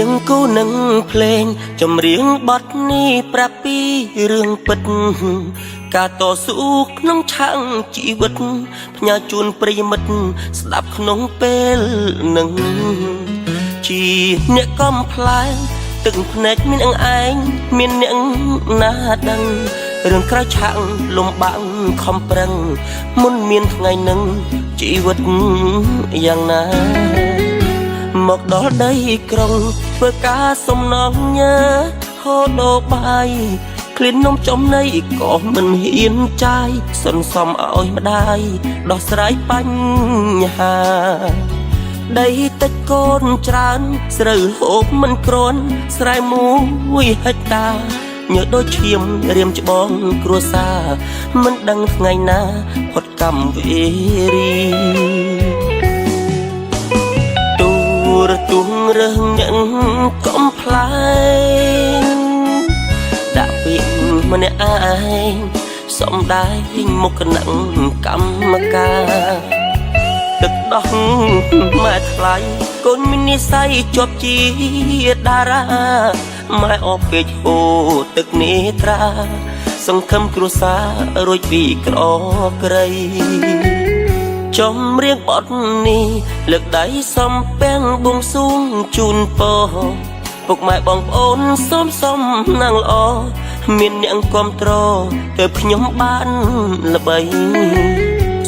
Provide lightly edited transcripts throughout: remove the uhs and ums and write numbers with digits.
ងគូនឹងភ្លេងចម្រៀងបទនេះប្រាប់ពីរឿងពិតការតស៊ូក្នុងឆាកជីវិតផ្ញើជូនប្រិយមិត្តស្ដាប់ក្នុងពេលនឹងជាអ្នកកំប្លែងទឹកភ្នែកមានអង្ឯងមានអ្នកណាដឹងរឿងក្រៅឆាកលំបាកខំប្រឹងមុនមានថ្ងៃនឹងជីវិតយ៉ាងណាមកដល់ដីក្រុងធ្វើការសំណងញើហូដូបាយឃ្លាននំចំណីក៏មិនហ៊ានចាយសន្សំឲ្យម្ដាយដោះស្រាយបញ្ហាដីតិចកូនច្រើនស្រូវហូបមិនគ្រាន់ស្រែមួយហិកតាញើដូចឈាមរៀមច្បងគ្រួសារមិនដឹងថ្ងៃណាផុតកម្មវេរីទូរទស្សន៍រើសអ្នកកំប្លែងដាក់ពាក្យម្នាក់ឯងសំដែងមុខនឹងកម្មការទឹកដោះម៉ែថ្លៃកូនមាននិស័យជាប់ជាតារាម៉ែអបពេកហូរទឹកនេត្រាសង្ឃឹមគ្រួសាររួចពីក្រក្រីចម្រៀងបទនេះលើកដៃសំពាំងបួងសួងជូនពរពុកម៉ែបងប្អូនសូមសំណាងល្អមានអ្នកគាំទ្រទើបខ្ញុំបានល្បី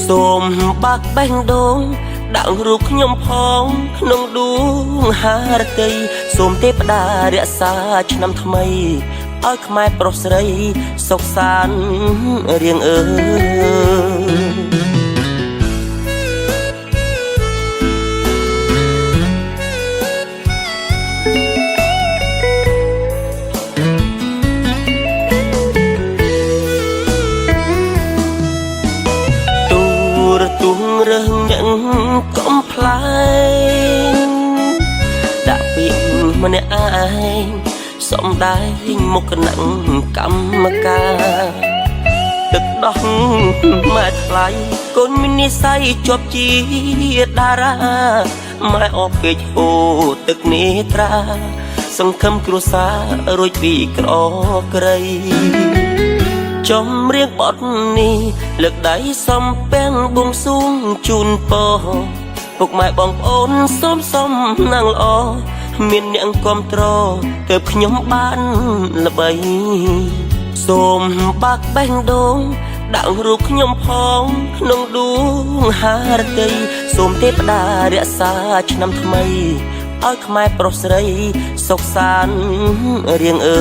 សូមបាក់បេះដូងដាក់រូបខ្ញុំផងក្នុងដួងហារតីសូមទេពតារក្សាឆ្នាំថ្មីឲ្យខ្មែរប្រុសស្រីសុខសាន្តរៀងអើទូរទស្សន៍រើសអ្នកកំប្លែងដាក់ពាក្យម្នាក់ឯងសំដែងមុខនឹងកម្មការទឹកដោះម៉ែថ្លៃកូនមាននិស័យជាប់ជាតារាម៉ែអបពេកហូរទឹកនេត្រាសង្ឃឹមគ្រួសាររួចពីក្រក្រីចម្រៀងបទនេះលើកដៃសំពាំងបួងសួងជូនពរពុកម៉ែបងប្អូនសូមសំណាងល្អមានអ្នកគាំទ្រទើបខ្ញុំបានល្បីសូមបាក់បេះដូងដាក់រូបខ្ញុំផងក្នុងដួងហារតីសូមទេពតារក្សាឆ្នាំថ្មីឲ្យខ្មែរប្រុសស្រីសុខសាន្តរៀងអើ